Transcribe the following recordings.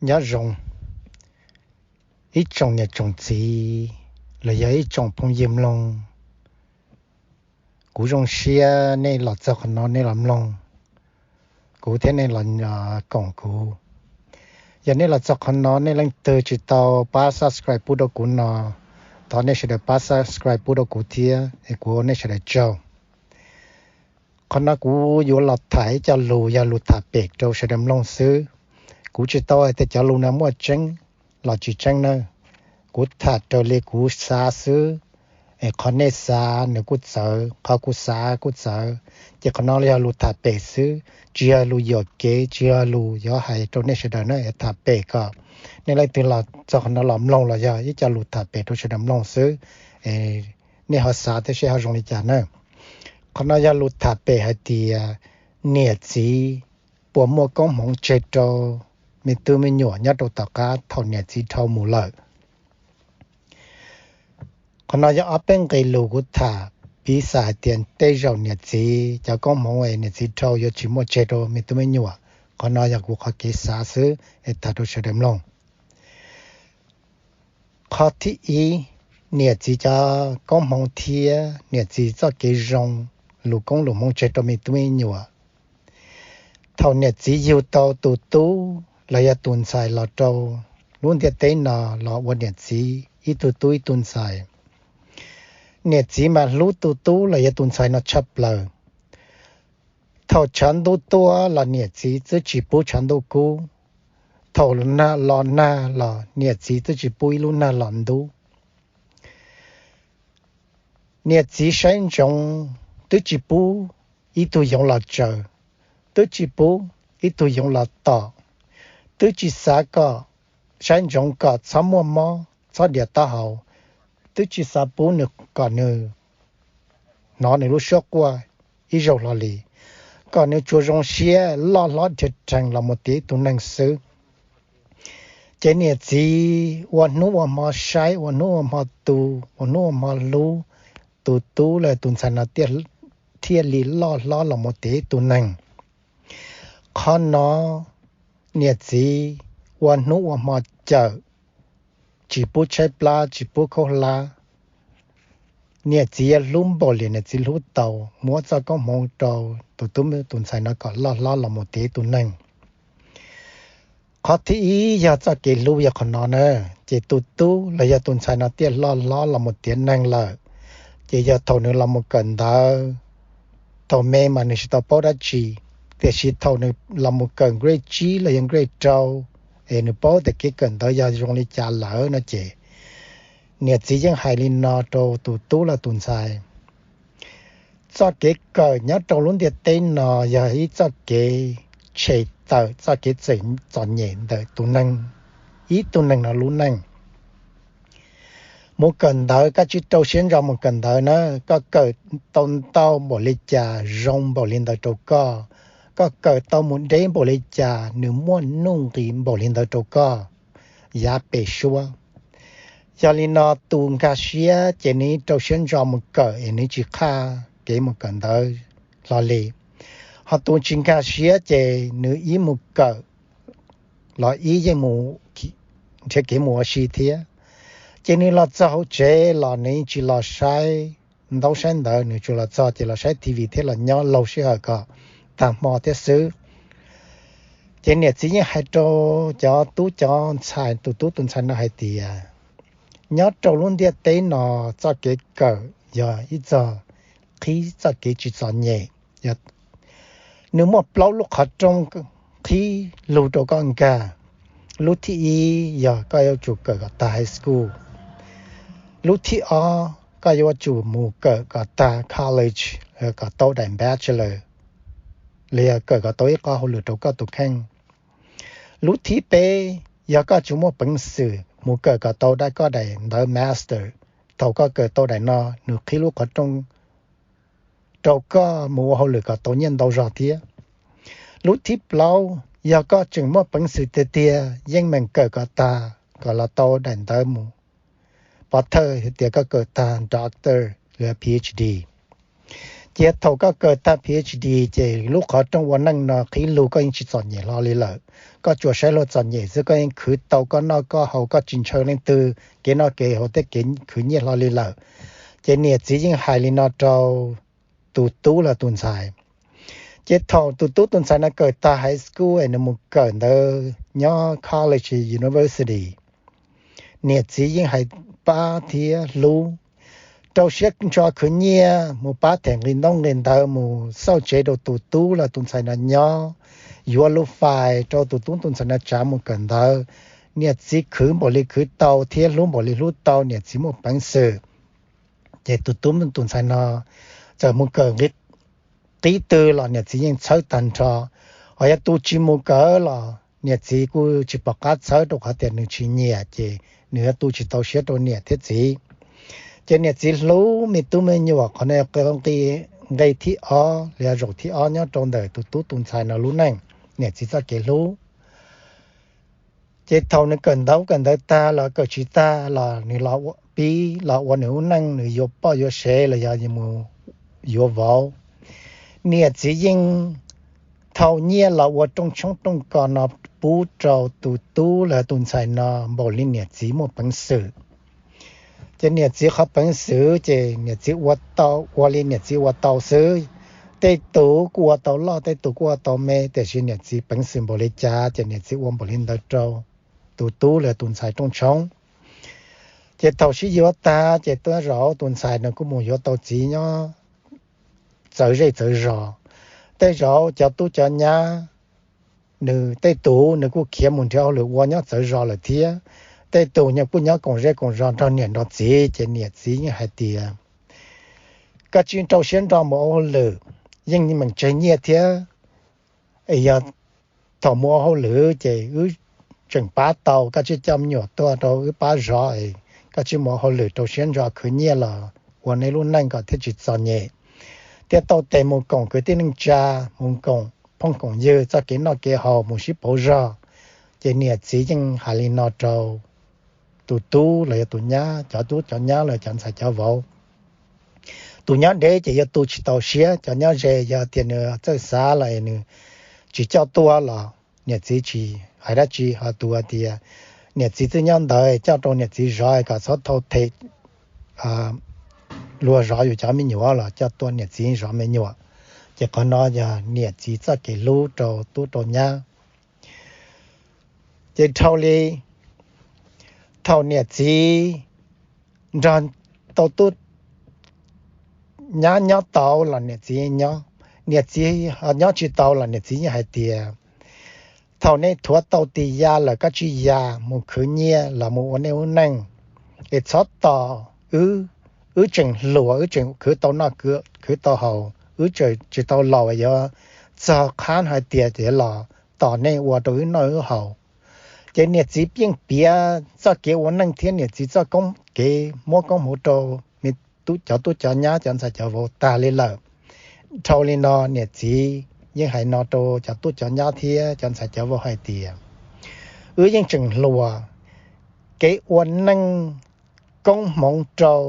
Nyob zoo ib tsoom niam tsoom txiv los yog ib tsoom phooj ywg mloog. Kuv zoo siab nej los txog qhov no nej los mloog kuv thiab nej los koom kuv. Yog nej los txog qhov no nej leej twg tsis tau pab subscribe pub rau kuv no, thov nej sawv daws pab subscribe pub rau kuv thiab es kuv ua nej sawv daws tsaug. Qhov no kuv yuav los tham ib co lus yog lus tham pem rau sawv daws mloog xwb. Kuv tsis tau hais tias cov lus no muaj tseeb los tsis tseeb na. Kuv tham raws li kuv xav xwb, es qhov nej xav nws kuj txawv, qhov kuv xav kuj txawv. Ces qhov no yog lus tham pem xwb, tsis yog lus yuam kev, tsis yog lus yuav hais rau nej sawv daws na, tham pem kom nej leej twg los txog qhov no los mloog los yog ib co lus tham pem rau sawv daws mloog xwb. Nej ho xav thiab seb ho zoo li cas na. Qhov no yog lus tham pem hais tias niam txiv puas muaj koob hmoov tseg rau me tub me nyuam nyob rau tom qab thaum niam txiv dhau mus lawm. Qhov no yog ob peb nqe lus kuv tham piv xam hais tias tej zaum niam txiv cov koob hmoov es niam txiv dhau yuav tsis muaj tseg rau me tub me nyuam. Qhov no yog kuv qhov kev xav xwb es tham rau sawv daws mloog. Qhov thib ib, niam txiv cov koob hmoov thiab niam txiv txoj kev zoo, lus koob lus hmoov tseg rau me tub me nyuam. Thaum niam txiv yug tau tus tub los yog tus ntxhais los rau lub ntiaj teb no los ua niam txiv ib tug tub ib tug ntxhais, niam txiv mas hlub tus tub los yog tus ntxhais no tshaj plaws. Thaum tshav ntuj tuaj los niam txiv twb tsis pub tshav ntuj kub, thaum los nag los niam txiv twb tsis pub ib lub nag los ntub. Niam txiv saib ntsoov twb tsis pub ib tug yoov los tsaws, twb tsis pub ib tug yoov los tom, twb tsis xav kom, saib ntsoov kom txhob muaj mob txhob diav taub hau, twb tsis xav pub nws kom nws hnov nws lub suab quaj ib zaug hlo li, kom nws tsuas zoo siab loj hlob dhia rhees los mus tiav ib tug neeg xwb. Ces niam txiv ua hnub ua hmo saib, ua hnub ua hmo tu, ua hnub ua hmo hlub tus tub los tus ntxhais no thiaj li loj hlob los mus tiav ib tug neeg. Qhov no niam txiv ua hnub ua hmo cawm, tsis pub tshaib plab tsis pub khaub hlab. Niam txiv yuav hlub npaum li niam txiv hlub tau, muab txoj koob hmoov rau tus tub tus ntxhais no kom loj hlob los mus tiav ib tug neeg. Qhov thib ib yog txoj kev hlub yog qhov no na, ces tus tub los yog tus ntxhais no thiaj loj hlob los mus tiav neeg lawm. Ces yog thaum nws los mus kawm ntawv, thaum me mas nws tsis tau paub dab tsi, tiam sis thaum nws los mus kawm grade tsib los yog grade rau, es nws paub tias kev kawm ntawv yog zoo li cas lawm no ces niam txiv yeej hais li no rau tus tub los tus ntxhais: Txoj kev kawm nyob rau lub ntiaj teb no yog ib txoj kev tshem tawm txoj kev txom nyem ntawm tus neeg, ib tug neeg no lub neej. Mus kawm ntawv koj tsis rau siab ntso mus kawm ntawv na, koj kawm tau ntau npaum li cas zoo npaum li ntawd rau koj, koj kawm tau mus deb npaum li cas nws muaj nuj nqis npaum li ntawd rau koj yav pem suab. Yog li no tus nkag siab ces nws rau siab ntso mus kawm es nws tsis qhaj kev mus kawm ntawv hlo li. Ho tus tsis nkag siab ces nws ib mus kawm los ib yeej nrhiav kev mus ua si thiab. Ces nws los txog hauv tsev los nws tsis los saib ntaub saib ntawv, nws tsuas los txog ces los saib T V thiab los nyob laug sij hawm kom tag hmo thiab xwb. Ces niam txiv yeej hais rau cov tub cov ntxhais, tus tub tus ntxhais no hais tias nyob rau lub ntiaj teb no txoj kev kawm yog ib txoj qhib txoj kev tsis txom nyem. Nws muaj plaub lub qhov rooj qhib lug rau koj nkag. Lub thib ib yog koj yuav tsum kawm kom tag high school. Lub thib ob koj yuav tsum mus kawm kom tag college, kom tau daim bachelor, los yog kawm kom tau ib qho hauj lwm rau koj tus kheej. Lub thib peb yog koj tsuas muaj peev xwm mus kawm kom tau dab koj daim ntawv master. Thaum koj kawm tau daim no nws qhib lub qhov rooj rau koj mus ua hauj lwm kom tau nyiaj ntau zog thiab. Lub thib plaub yog koj tseem muaj peev xwm tiag tiag yeej meem kawm kom tag kom los tau daim ntawv mus pov thawj hais tias koj kawm tag doctor los Ph D. Ces thaum koj kawm tag PhD ces lub qhov rooj ua neej no qhib lug koj yeej tsis txom nyem hlo li lawm. Koj tsuas saib luag txom nyem xwb, koj yeej khwv tau koj noj koj haus, koj tsis ntshaw leej twg, kev noj kev haus thiab kev khwv nyiaj hlo li lawm. Ces niam txiv yeej hais li no rau tus tub los tus ntxhais. Ces thaum tus tub tus ntxhais no kawm tag high school es nws mus kawm ntawd nyob college, university, niam txiv yeej hais pab thiab hlub, rau siab ntso khwv nyiaj mus pab them nqi ntaub nqi ntawv, mus xauj tsev rau tus tub los tus ntxhais no nyob, yuav lub fais rau tus tub tus ntxhais no tsav mus kawm ntawv. Niam txiv khwv npaum li khwv tau thiab hlub npaum li hlub tau, niam txiv muaj peev xwm. Ces tus tub tus ntxhais no txawm mus kawm qib twg los niam txiv yeej txhawb tag nrho. Ho yog tus tsis mus kawm los niam txiv kuj tsis pom qab txhawb, rau qhov tias nws tsis nyiam ces nws yuav tu tsis tau siab rau niam thiab txiv. Ces niam txiv hlub me tub me nyuam, qhov no nqe thib ob los yog zaum thib ob nyob rau ntawm tus tub tus ntxhais no lub neej, niam txiv txoj kev hlub. Ces thaum nws kawm ntaub kawm ntawv tag los kawm tsis tag los nws los pib los ua nws lub neej, nws yuav poj yuav sev los yog mus yuav vauv, niam txiv yeej thau nyiaj los ua rooj tshoob rooj kos no pub rau tus tub los tus ntxhais no npaum li niam txiv muaj peev xwm. Ces niam txiv qhov peev xwm ces niam txiv ua tau, ua li niam txiv ua tau xwb. Tej tus kuj ua tau loj, tej tus kuj ua tau me, tiam sis niam txiv peev xwm npaum li cas ces niam txiv ua npaum li ntawd rau tus tub los tus ntxhais rooj tshoob. Ces thaum sib yuav tag ces tej zaum tus ntxhais nws kuj mus yuav tau txiv nyob txawv zej txawv zos. Tej zaum cov tub cov nyab nws tej tus nws kuj khiav mus nrhiav hauj lwm ua nyob txawv zos lawm thiab. Tej tus nws kuj nyob koom zej koom zos nrog niam nrog txiv, ces niam txiv yeej hais tias, koj tsis rau siab ntso mus ua hauj lwm, yeej meem tseg nyiaj thiab. Yog thaum mus ua hauj lwm ces wb tseem pab tau, koj tsis coj me nyuam tuaj rau wb pab zov, koj tsis mus ua hauj lwm rau siab ntso khwv nyiaj los ua nej lub neej kom thiaj tsis txom nyem, thiaj tau tes mus koom kwv tij neej tsa, mus koom phooj koom ywg txoj kev noj kev haus, mus sib pauv zog. Ces niam txiv yeej hais li no rau tus tub los yog tus nyab, cov tub cov nyab los cov ntxhais cov vauv. Tus nyob deb ces yuav tu tsis tau siab, cov nyob ze yog tias nws txawj xav los nws tsis coj tuaj los niam txiv tsis hais dab tsi, ho tus tias niam txiv twb nyob ntawd coj rau niam txiv zov kom txhob thau them luag zov yus cov me nyuam los coj tuaj niam txiv zov me nyuam. Ces qhov no yog niam txiv txoj kev hlub rau tub rau nyab. Ces dhau li thaum niam txiv nrog tau tub nyab nyob tau los niam txiv nyob, niam txiv nyob tsis tau los niam txiv yeej hais tias, thaum nej thuav tau tis ya lawm koj tsis ya, mus khwv nyiaj los mus ua nej lub neej, es txhob tos wb, wb tseem hluas, wb tseem khwv tau noj khwv tau haus, wb tseem tsis tau laus yuav txog qhab hais tias yuav los tos nej ua rau wb noj wb haus. Ces niam txiv yeej piav txoj kev ua neej thiab niam txiv txoj kev muab koob hmoov rau cov tub cov nyab cov ntxhais cov vauv tag li lawm. Dhau li no niam txiv yeej hais no rau cov tub cov nyab thiab cov ntxhais cov vauv hais tias, wb yeej tseem hluas, kev ua neej koob hmoov rau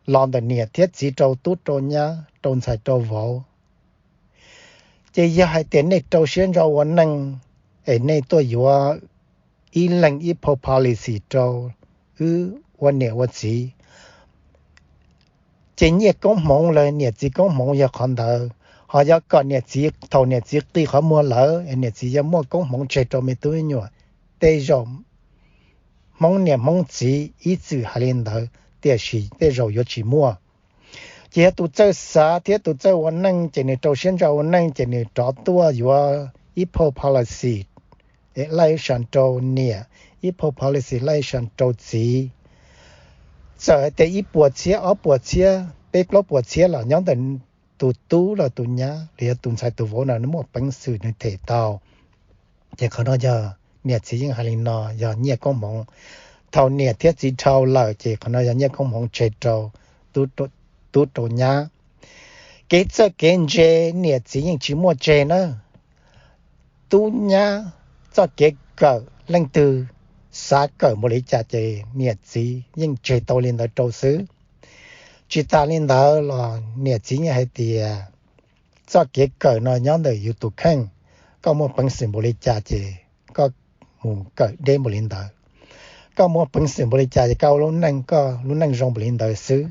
los ntawm niam thiab txiv rau tub rau nyab rau ntxhais rau vauv. Ces yog hais tias nej rau siab ntso ua neej, es nej tuaj yuav ib leeg ib phau policy rau wb ua niam ua txiv, ces nyiaj koob hmoov los niam txiv koob hmoov yog qhov ntawd. Ho yog kom niam txiv thaum niam txiv qi qhov muag lawm es niam txiv yuav muaj koob hmoov tseg rau me tub me nyuam, tej zaum Hmoob niam Hmoob txiv ib txwm hais li ntawd, tiam sis tej zaum yuav tsis muaj. Ces yog tus txawj xav thiab tus txawj ua neej ces nws rau siab ntso ua neej ces nws rov tuaj yuav ib phau policy, laij sa rau niam, ib phau policy laij sa rau txiv. Txawm hais tias ib puas txhiab, ob puas txhiab, peb plaub puas txhiab los nyob ntawm tus tub los tus nyab los yog tus ntxhais tus vauv no nws muaj peev xwm nws them tau. Ces qhov no yog niam txiv yeej hais li no yog nyiaj koob hmoov. Thaum niam thiab txiv dhau lawm ces qhov no yog nyiaj koob hmoov tseg rau tub rau nyab. Kev txawj kev ntse niam txiv yeej tsis muaj tseg na. Tub nyab txoj kev kawm, leej twg xav kawm npaum li cas ces niam txiv yeej tseg tau li ntawd rau xwb. Tsis tas li ntawd los niam txiv yeej hais tias txoj kev kawm no nyob ntawm yus tus kheej, koj muaj peev xwm npaum li cas ces koj mus kawm deb npaum li ntawd. Koj muaj peev xwm npaum li cas ces koj ua lub neej, koj lub neej zoo npaum li ntawd xwb.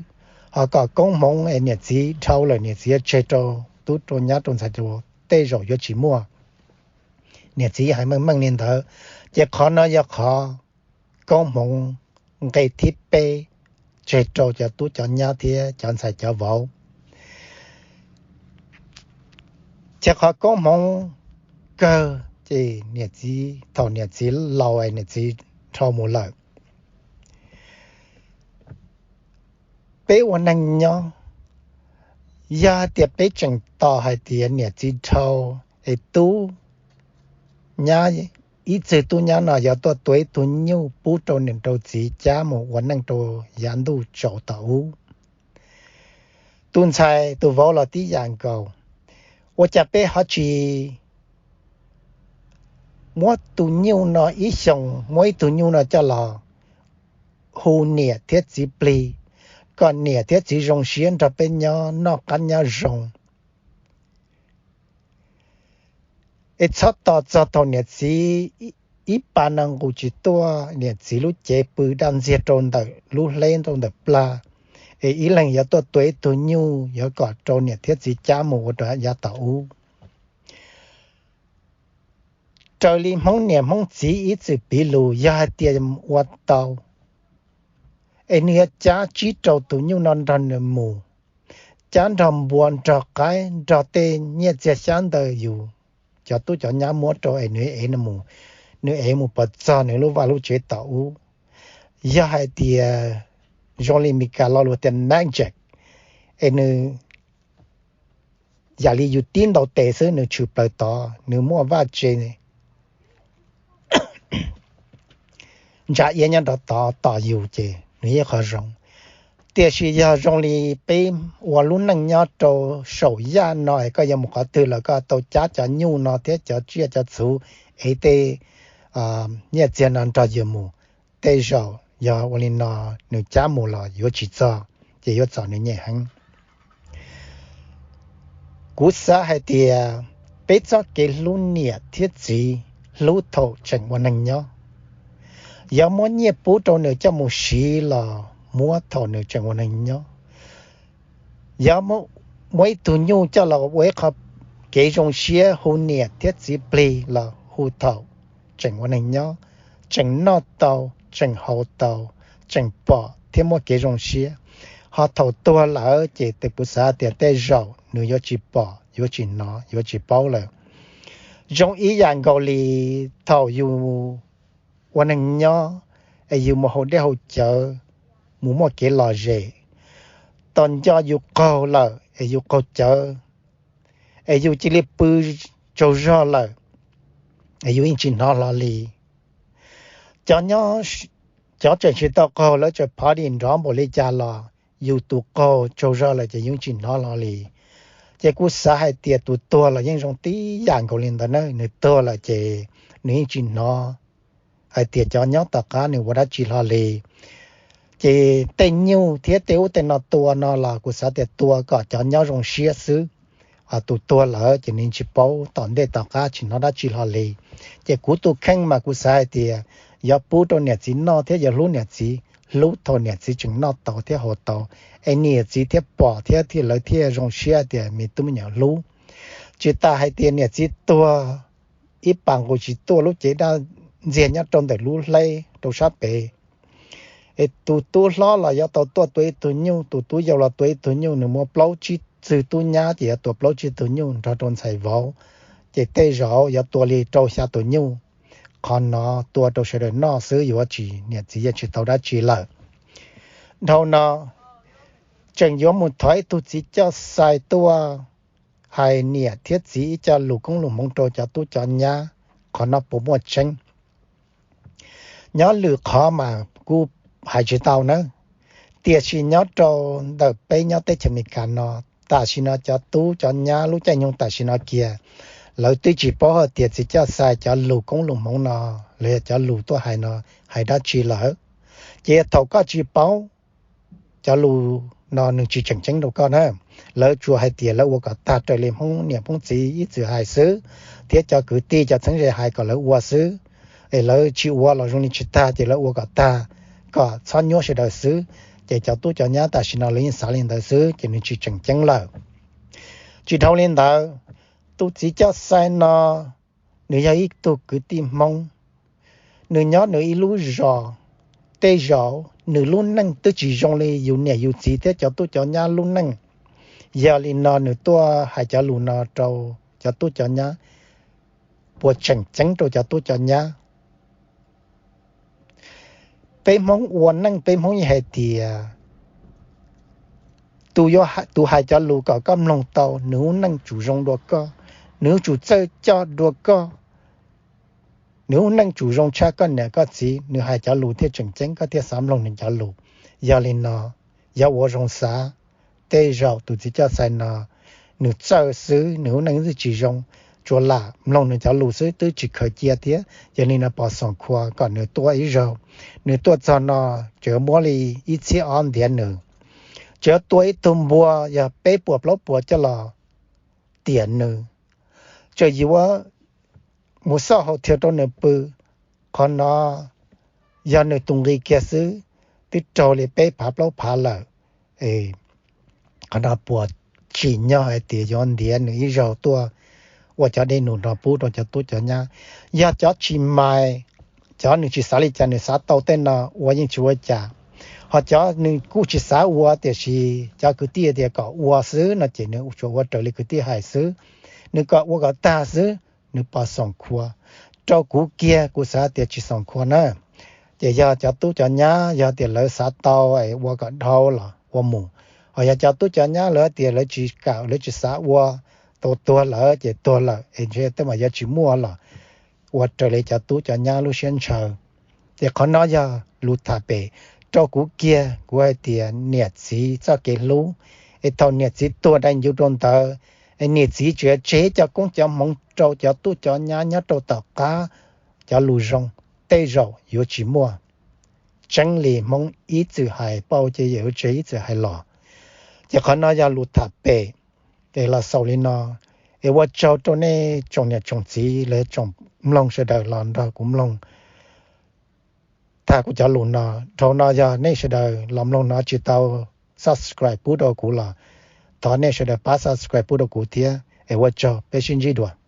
Ho kom koob hmoov es niam txiv dhau lawm niam txiv yuav tseg rau tub rau nyab rau ntxhais tej zaum yuav tsis muaj. Niam txiv hais meej meej li ntawd, ces qhov no yog qhov koob hmoov nqe thib peb tseg rau cov tub cov nyab thiab cov ntxhais cov vauv. Ces qhov koob hmoov kawg ces niam txiv, thaum niam txiv laus es niam txiv dhau mus lawm, peb ua neej nyob, yog hais tias peb tseem tos hais tias niam txiv dhau es tub nyab, ib txwg tub nyab no yuav tuaj tua ib tug nyuj pub rau niam rau txiv cab mus ua neej rau yav ntuj tsaus tom ub. Tus ntxhais tus vauv los tib yam nkaus, ua cas peb ho tsis muab tus nyuj no ib xyoos muab ib tug nyuj no coj los hu niam thiab txiv plig, kom niam thiab txiv zoo siab nrog peb nyob noj qab nyob zoo. Es txhob tos txog thaum niam txiv ib pa no nqus tsis tuaj, niam txiv lub cev pw daj ntxiag rau ntawm lub hleb rau ntawm plag, es ib leeg yuav tuaj tua ib tug nyuj yuav kom rau niam thiab txiv cab mus ua rau yav tom ub. Raws li Hmoob niam Hmoob txiv ib txwm piv lus, yog hais tias ua tau, es nws yuav cab tsib rau tus nyuj no nrog nws mus, cab nrog npua nrog qaib nrog tej nyiaj txiag xyab ntawv yus cov tub cov nyab muab rau es nws ev mus, nws ev mus pov txog nws lub vaj lub tsev tom ub. Yog hais tias zoo li Mis Kas lo lus tias magic, es nws yam li yus tib ntaus tes xwb nws tshwm plaws tod, nws muaj vaj tse ntsa iab nyob rau tod tos yus ces nws yeej qhov zoo. Tiam sis yog zoo li peb ua lub neej nyob rau saum yaj no es koj yuav mus qhov twg los koj tau cab cov nyuj no thiab cov tsiaj cov txhu, ev tej nyiaj txiag no nrog yus mus, tej zaum yog ua li no nws cab mus los yuav tsis txog, ces yuav txom nws nyem heev. Kuv xav hais tias peb txoj kev hlub niam thiab txiv hlub thaum tseem ua neeg nyob. Yog muab nyiaj pub rau nws coj mus siv los muab thaum nws tseem ua neeg nyob. Yog muab ib tug nyuj coj los ua ib qho kev zoo siab hu niam thiab txiv plig los hu thaum tseem ua neeg nyob, tseem noj tau, tseem haus tau, tseem pom thiab muaj kev zoo siab. Ho thaum tuag lawm ces kuv xav tias tej zaum nws yuav tsis pom, yuav tsis hnov, yuav tsis paub lawm. Zoo ib yam nkaus li thaum yus ua neeg nyob es yus mus haus dej haus cawv, mus muaj kev lom zem, tos nco yus qaug lawm es yus qaug cawv, es yus cia li pw tsaug zog lawm, es yus yeej tsis hnov hlo li. Cov nyob, cov tseem tsis tau qaug lawv tseem party nrov npaum li cas los yus tus qaug tsaug zog lawm ces yeej tsis hnov hlo li. Ces kuv xav hais tias tus tuag los yeej zoo tib yam nkaus li ntawd na, nws tuag lawm ces nws yeej tsis hnov hais tias cov nyob tom qab nws ua dab tsi hlo li. Ces tej nyuj thiab tej ub tej no tua no los kuv xav tias tua kom cov nyob zoo siab xwb. Tus tuag lawm ces nws tsis paub tom ntej tom qab tsis hnov dab tsi hlo li. Ces kuv tus kheej mas kuv xav hais tias yuav pub rau niam txiv noj thiab yuav hlub niam txiv, hlub thaum niam txiv tseem noj tau thiab haus tau, es niam txiv thiaj pom thiab thiaj lawv thiaj zoo siab tias me tub me nyuam hlub. Tsis tas hais tias niam txiv tuag ib pas nqus tsis tuaj lub cev daj ntxiag nyob rau ntawm lub hleb rau sab pem. Es tus tub hlob los yuav tau tuaj tua ib tug nyuj, tus tub yau los tua ib tug nyuj, nws muaj plaub tsib txwg tub nyab ces yuav tua plaub tsib tug nyuj nrog rau ntxhais vauv, ces tej zaum yuav tua li rau xya tus nyuj. Qhov no tua rau sawv daws noj xwb yuav tsis, niam txiv yeej tsis tau dab tsi lawm. Dhau no tseem yuav mus thov ib tug txiv coj xais tuaj hais niam thiab txiv ib co lus koob lus hmoov rau cov tub cov nyab, qhov no puas muaj tseeb? Nyob lwm qhov mas kuj hais tsis tau nawb, tiam sis nyob rau ntawm peb nyob teb chaws Amelikas no, tam sim no cov tub cov nyab lub caij nyoog tam sim no kiag, lawv twb tsis paub hais tias txiv coj xais cov lus koob lus hmoov no los yog cov lus tuaj hais no hais dab tsi lawm. Ces thaum koj tsis paub, cov lus no nws tsis tseem ceeb rau koj na. Lawv tsuas hais tias lawv ua kom tag raws li Hmoob niam Hmoob txiv ib txwm hais xwb, thiab cov kwv tij cov txheeb ze hais kom lawv ua xwb. Es lawv tsis ua los zoo li tsis tag, ces lawv ua kom tag, kom txhob nyuab sawv daws xwb. Ces cov tub cov nyab tam sim no lawv yeej xav li ntawd xwb, ces nws tsis tseem ceeb lawm. Tsis dhau li ntawd, tus txiv Coj Xais no nws yog ib tug kwv tij Hmoob, nws nyob nws ib lub zos, tej zaum nws lub neej twb tsis zoo li yus niam yus txiv thiab cov tub cov nyab lub neej. Yog li no nws tuaj hais cov lus no rau cov tub cov nyab, puas tseem ceeb rau cov tub cov nyab? Peb Hmoob ua neej peb Hmoob yeej hais tias tus hais cov lus kom koj mloog tau, nws lub neej tsum zoo dua koj, nws yuav tsum txawj coj dua koj, nws lub neej tsum zoo tshaj koj niam koj txiv, nws hais cov lus thiaj tseem ceeb, koj thiaj xav mloog nws cov lus. Yog li no, yog ua zoo xav, tej zaum tus txiv Coj Xais no nws txawj xwb, nws lub neej twb tsis zoo, tsuas lam mloog nws cov lus xwb twb tsis khaws cia thiab. Yog li no pos xoom khua kom nws tuaj ib zaug. Nws tuaj txog no, tseem muab li ib txhiab ob ntiav nws, tseem tua ib tug npua yog peb puas plaub puas coj los tiam nws, tseem yuav mus xauj hau thiav rau nws pw. Qhov no yog nws tus nqi kiag xwb, twb raug li peb phav plaub phav lawm. Qhov no puas tsim nyog hais tias yuav ntiav nws ib zaug tuaj ua cov dej num no pub rau cov tub cov nyab? Yog cov tsis mais, cov nws tsis xav li cas nws xav tau tej no ua yeej tsis ua cas. Ho cov nws kuj tsis xav ua tiam sis cov kwv tij tias kom ua xwb no ces nws tsuas ua raws li kwv tij hais xwb, nws kom ua kom tag xwb, nws pos xoom khua. Rau kuv kiag kuv xav tias tsis xoom khua na. Ces yog cov tub cov nyab yog tias lawv xav tau es ua kom dhau los ua mus. Ho yog cov tub cov nyab lawv tias lawv tsis kam lawv tsis xav ua, tau tuag lawm ces tuag lawm es ntshe tej mas yuav tsis muaj los ua raws li cov tub cov nyab lub siab ntshaw. Ces qhov no yog lus tham pem. Rau kuv kiag kuv hais tias niam txiv txoj kev hlub, es thaum niam txiv tuag dai ncuv rau ntawd, es niam txiv tseem tseg cov koob cov hmoov rau cov tub cov nyab nyob rau tom qab, cov lus zoo tej zaum yuav tsis muaj. Tseeb li Hmoob ib txwm hais, pauj ces yawm tseg ib txwm hais los. Ces qhov no yog lus tham pem es los xaus li no. Es ua tsaug rau nej tsoom niam tsoom txiv los tsoom mloog sawv daws los nrog kuv mloog tham kuv cov lus no. Dhau no yog nej sawv daws los mloog no tsis tau subscribe pub rau kuv los thov nej sawv daws pab subscribe pub rau kuv thiab. Es ua tsaug, peb sib ntsib dua.